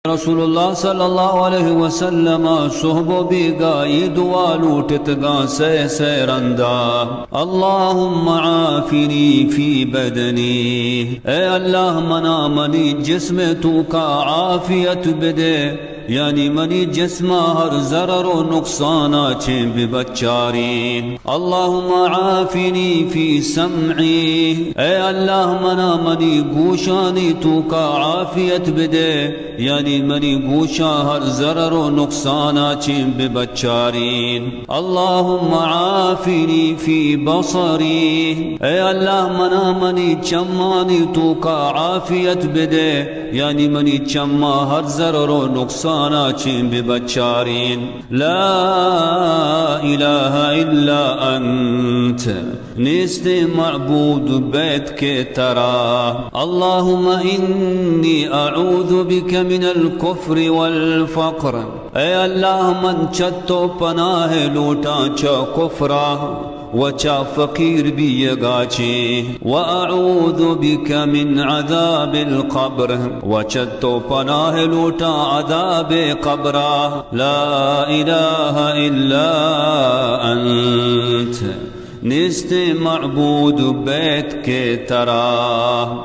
رسول اللہ صلی اللہ علیہ وسلم صحب و بیگاہ اے دعا لوٹتگاں سئے سئے رندا، اللهم عافني في بدني، اے اللہ منا منی جسم توکا عافیت بدے، یعنی منی جسما ہر ضرر و نقصانا چیں ببچارین۔ اللهم عافني في سمعي، اے اللہ منا منی گوشانی توکا عافیت بدے، یعنی منی گوشاں ہر ضرر و نقصانا چیں ببچارین۔ اللهم عافني في بصري، اے اللہ منا منی چمانی توکا عافیت بدے، یعنی منی چما ہر ضرر و نقصانا چیں ببچارین۔ لا إله إلا أنت، نیستیں معبود بیت کہ ترا۔ اللهم إني أعوذ بك من الكفر والفقر، اے اللہ من چہ تو پناہ لوٹاں چہ کفرا و چہ فقیر بیگا چیں۔ وأعوذ بك من عذاب القبر، و چہ تو پناہ لوٹاں عذاب قبرا۔ لا إله إلا أنت، نیستیں معبود بیت کہ ترا۔